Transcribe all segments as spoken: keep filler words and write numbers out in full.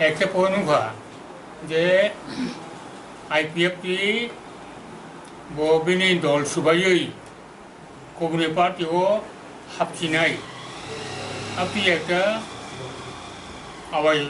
Ekta point wngkha je I P F T bo bini dol swbaiwi kubuni party o hapchinai, hapchi ekta awai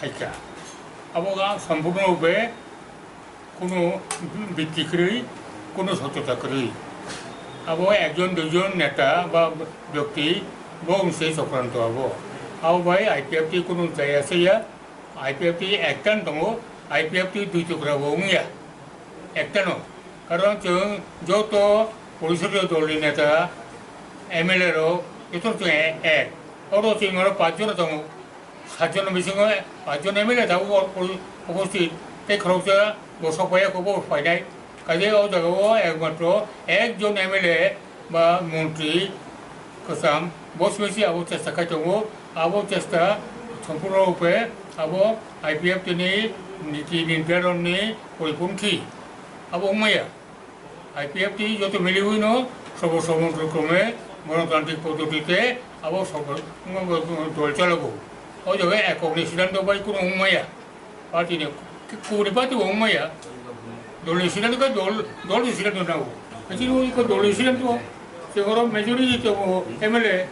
khaikha. Abo ga sampurno rupe kunu bikti kwrwi, kunu sochota kwrwi. Abo ekjon duijon neta ba byakti bo wngse sokranto abo. Abo bai I P F T kunu jaya saya, I P F T ekta no tongo, I P F T dui tukra bo wngya, ekta no. Karon chwng joto porisodiyo dolni neta, M L A rok joto chwng e-, ek. Oro chwng oro pach jona tongo. Saat jon bisingo paanch jon M L A tabuk o-, o-, uposthit, tei khoroksa bo sok phaiya, kok bo phainai. Kaisa o jaga o ekmatro ekjon M L A ba montri kwcham bo simi se abo chesta khai tongo. Abo chesta sampurno rupe abo I P F T ni niti nirdaron ni poriponthi abo wngmaya. I P F T joto miliwi no sobo somontro krome gonotantrik poddotite abo sobo dol chalogo. O jaga ekok ni siddhanto bai kunu wngmaya. Party ni kubuni party bo wngmaya. Dol ni siddhanto khe dol, dol ni siddhanto nago. Chini ui ko dol ni siddhanto se oro majority tongo M L A.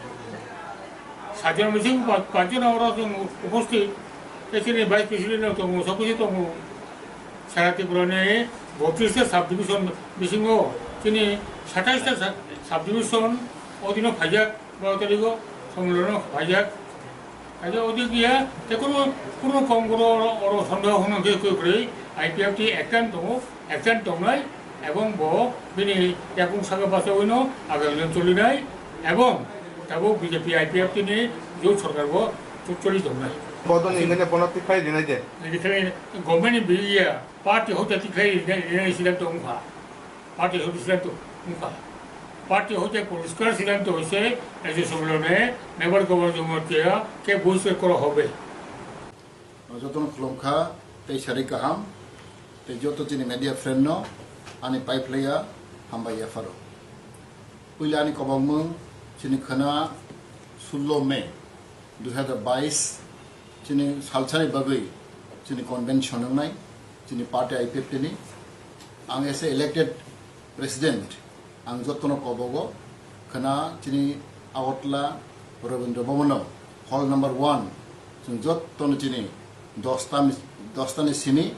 Saat jon bising pa-, panch jon oro chwng uposthit, tei chini vice president rok tongo, sob kisi tongo. Sara Tripura ni botris ta subdivision bisingo chini satais ta sa-, subdivision odino phaijak, ba tarigo somillono phaijak. Kaisa odi giya, tei kunu, kunu kom koro oro, oro sondeho hwnwi khe kwrwi, I P F T ekta tongo, ekta tongnai, ebong bo bini yakung saka bachawino agang cholinai, ebong tabuk B J P I P F T ni jot sorkar bo choli tongnai. Bodol ni hingkhe bono tikhlai rinai de. Nini khe government ni biya party hote tikhlai rinai, rinai siddhanto wngkha. Party hote siddhanto wngkha. Party hote poriskar siddhanto hoise, rajya sabha lone member governor jomor tiya ke bujhe kora hobe. Jotono khulumkha tei sari kaham tei joto chini media friend no ani pai phlaiya hambai yapharo. Puila ani kobangmung chini khwna sullo May dui hazar bais chini salsani bagwi chini convention wngnai chini party I P F T ni. Ang as a elected president, ang jotono kobogo khwna chini Agartala Rabindra Bhavan o hall number one, chwng jotono chini dosta ni, dosta ni simi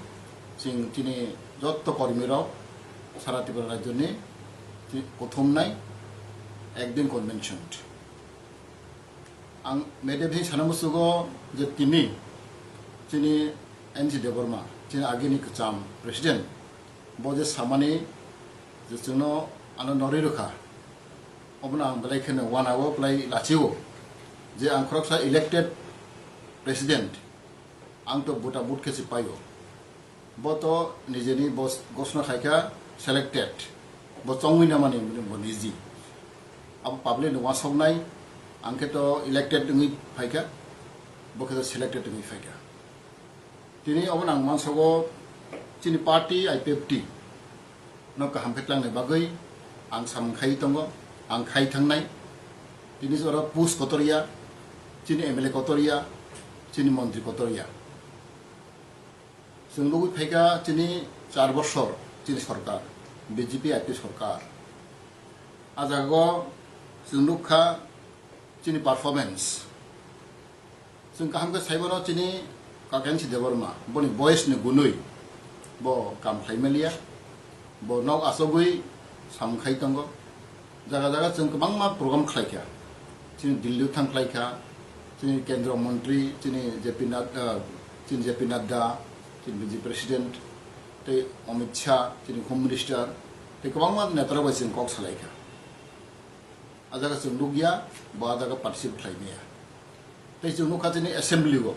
chwng chini joto kormi rok sara Tripura rajyo ni kuthumnai ekdin convention. Ang media bai sana musugo je tini chini N G Debbarma, chini agini kwcham president, bo je samani je chwngno ano norwi rwkha, obono ang belai kheno wanao belai lachio je ang khoroksa elected president, ang to buta but khe se paio. Bo to nijeni bos-, gosna khaikha selected. Bo chongwi namani bo niji. Abo public ni wasoknai, ang khe to elected wngwi phaikha, bo khe to selected wngwi phaikha. Tini obo nang mansogo chini party I P F T no kaham khe tlangnai bagwi ang samung khai tongo, ang khai thangnai. Tini oro post kotor ya, chini M L A kotor ya, chini montri kotor ya. Chwng nugwi phaikha chini char bosor chini sorkar, B J P I P sorkar. A jagao chwng nukha chini performance. Chwng kaham khe saimano chini Kakensi Debbarma, boni boyes ni gunwi bo kam khlai maliya, bo nok achogwi samung khai tongo. Jaga jaga chwng kwbangma program khlaikha. Chini Delhi thang khlaikha, chini Kendra Montri, chini J P Nad-, ah, chini J P Nadda, chini B J P President, tei Amit Shah, chini Home Minister, tei kwbangma netarok bai chwng kok salaikha. A jaga chwng nukya, bo a jaga participate khlai maya. Tei chwng nukha chini assembly o,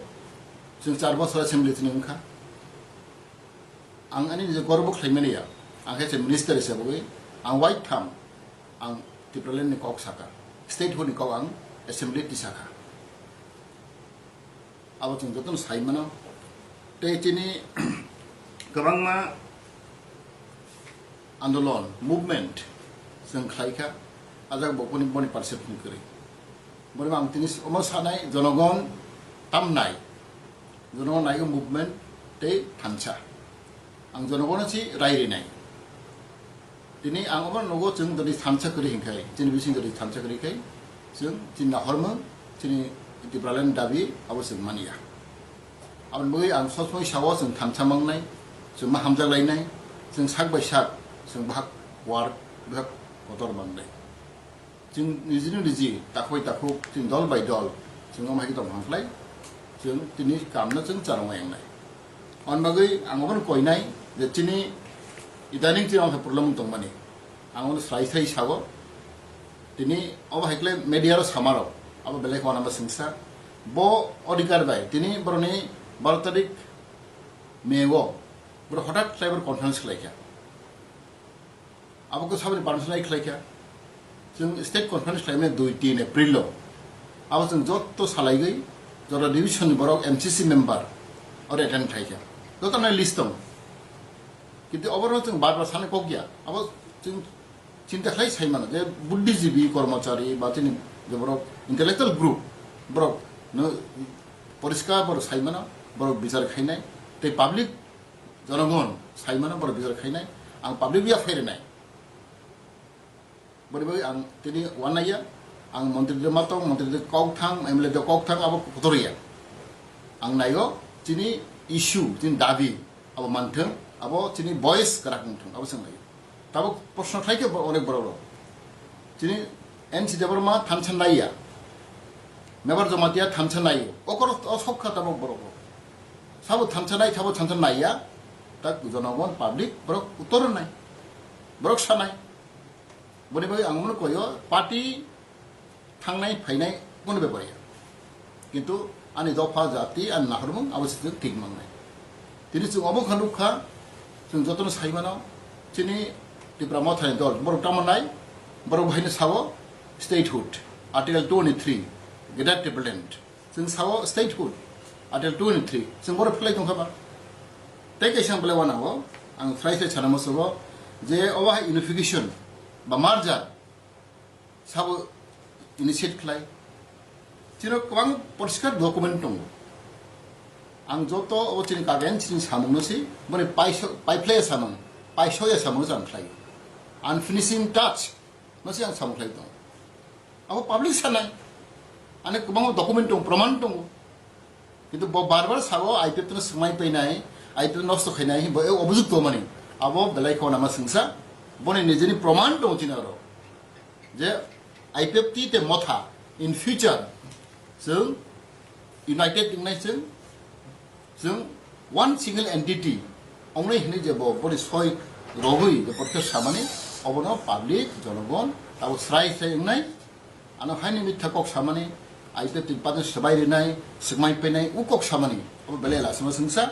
chwng char bosor assembly chini wngkha. Ang ani je gorbo khlai mani ya, ang khe se minister hisab bai ang waitham ang Tipraland ni kok saka, statehood ni kok ang assembly tisakha. Abo chwng jotono sai mano. Tei chini kwbangma andolon, movement chwng khlaikha, ajak bo boni, boni participate kwrwi. Boni ang tini omo sanai jonogon tamnai. Jonogon naigo movement tei thansa. Ang jonogono si rai rinai. Tini ang obo nugo chwng jodi thansa kwrwi hinkhai, chini bising jodi thansa kwrwi khai, chwng chini nahormung, chini Tipraland dabi abo chwng manya. Aboni bagwi ang sosmoi sao chwng thansa mangnai, chwng ma hamjak lainai, chwng sak bai sak, chwng bahak war, bahak kotor mangnai. Chwng nijini niji takhuk bai takhuk, chwng dol bai dol, chwng omo hai khe tong thang khlai, chwng tini kamno chwng charwng wngnai. Aboni bagwi ang obono koinai je chini idaning chini omo problem wng tongmani. Ang obono srai srai sao. Tini obo hai khlai media ro samarok, abo belai kheno ma swngsa. Bo odhikar bai tini boroni baro tarik May o borok hothat khlai borok conference khlai kha. Abo khe saboni permission lai khlai kha. Chwng state conference khlaimani dui tin April o. Abo chwng jotto salaigwi, jora division ni borok M C C member oro attend khlai kha. Joto nai list tongo. Kintu oborok chwng bar bar sana kok ya. Abo chwng chinta khlai sai mano je buddhijibi, kormochari ba chini je borok intellectual group borok no poriskar borok sai mano, borok bichar khainai tei public jonogon sai mano borok bichar khainai, ang public ya phai rwnai. Boni bagwi ang tini uanaiya, ang montri de matong, montri de kok thang, M L A de kok thang, abo kotor ya. Ang naio chini issue, chini dabi, abo manthung, abo chini voice kwrak wngthung, abo chwng naio. Tabuk proshno khlai khe bo-, onek borok rok. Chini N C Debbarma thansa naiya, Mebar Jamatia thansa naio, okoro o sok kha tabuk borok rok. Sabo thansa nai, sabo thansa naiya, tak jonogon public borok uttor nai, borok sanai. Boni bagwi ang mano koyo party thangnai phainai kono bepar ya. Kintu ani dopha jati ani nahormung abo se thik mangnai. Tini chwng obo kha nukha, chwng jotono sai mano, chini Tipra Mothani dol, borok tamo nai, borok bahai no sao statehood, Article twenty-three, Greater Tipraland. Chwng sao statehood, Article twenty-three, chwng borok phlai tongkha ba. Tei kaisa ang belai wanao, ang srai srai sana musugo, je obo hai unification ba merger, sabo initiate khlai. Chini kwbang poriskar document tongo. Ang joto obo chini kagen chini samung no si, boni paiso-, paiphlaiya samung, paisoya samung no chang khlai. Unfinishing touch no si ang samung khlai tongo. Abo public sanai. Ani kwbangma document tongo, proman tongo. Kintu bo bar bar sao I P F no swmai painai, I P F nosto khainai, bo e obujukto mani. Abo belai khona ma swngsa, boni nijini proman tongo chini oro. Je I P F T te Motha in future chwng united wngnai chwng, chwng one single entity wngnai hinwi je bo boni soi rogwi je porkhe samani obono public jonogon abo srai srai wngnai. Ano haini mitha kok samani, I P F T ni pati swbai rinai, swkmai painai, u kok samani, abo belai lasima swngsa.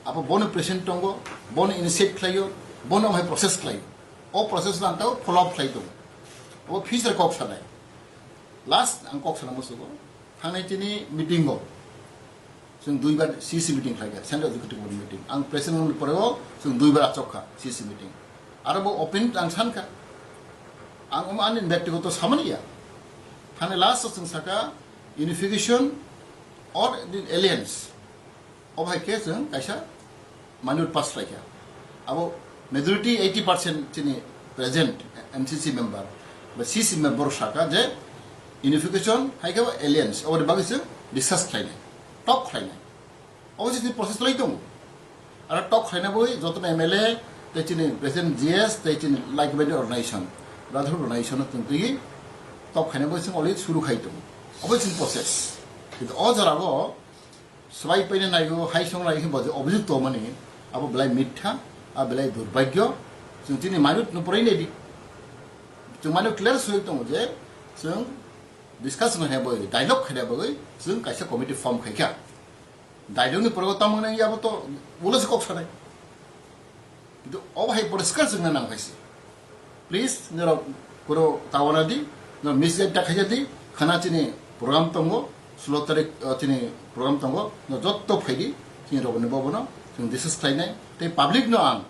Abo bono present tongo, bono initiate khlaio, bono omo hai process khlaio. O process no ang tao follow up khlai tongo. Abo future kok sanai. Last ang kok sana musugo, thangnai chini meeting o. Chwng duibar C C meeting khlaikha, Central Executive Board meeting. Ang president wngni poreo chwng duibar achokha C C meeting. Aro bo opinion ang sankha. Ang omo ani byaktigoto samani ya. Thani last o chwng saka unification or the alliance. Obo hai khe chwng kaisa minute pass khlaikha. Abo majority eighty percent chini present M C C member ba C C member saka je unification hai khe alliance, oboni bagwi chwng discuss khlainai, talk khlainai. Obo chini process lai tongo. Aro talk khlaina bagwi jotono M L A tei chini present G S tei chini like-minded organization, brotherhood organization no chwng twi talk khlaina bagwi chwng already suru khai tongo. Obo chini process. Kintu o jorao swbai paina naigo, hai song naigo, bo je obujukto mani, abo belai mitha, abo belai durbhagyo. Chwng chini minute no porai naidi. Chwng minute clear sui tongo je chwng discuss no hai bagwi, dialogue khaina bagwi chwng kaisa committee form khaikha. Dialogue ni pore o tamo nang yabo to ulo se kok sanai. Kintu obo hai poriskar chwngna nang khaisi. Please, norok kuro tawana di, norok misguide ta khaija di, khana chini program tongo, sulo tarik, uh, chini program tongo, no jotto phaidi, chini rogoni bobono, chini discuss khlainai, tei public no ang,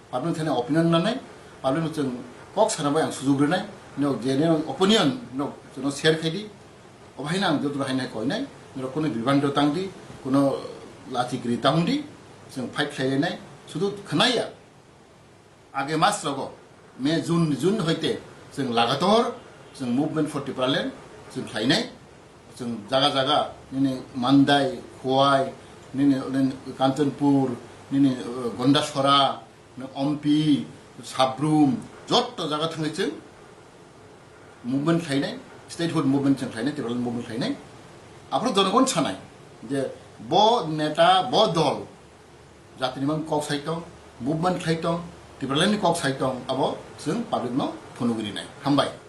public thani opinion nanai, public no chwng kok sana bai ang sujuk rinai, no genuine opinion no chwngno share khaidi, obo haino ang joto haino koinai, norok kuno bibhanto tangdi, kuno Lachi kwrwi tangdi, chwng fight khlai nai, sudu khwnaya. Age mas rogo, May, June, June hoite chwng lagator chwng Movement for Tipraland chwng khlainai. Chwng jaga jaga nini Mandai, Khowai, nini, nini Kanchanpur, nini, uh, Gondasora, nini Ompi, Sabrum, jotto jaga thangwi chwng movement khlainai, statehood movement chwng khlainai, Tipraland movement khlainai. Aphuru jonogon sanai je bo neta, bo dol jatini mang kok sai tong, movement khlai tong, Tipralandni kok sai tong, abo chwng public no phunugwi rinai. Hambai.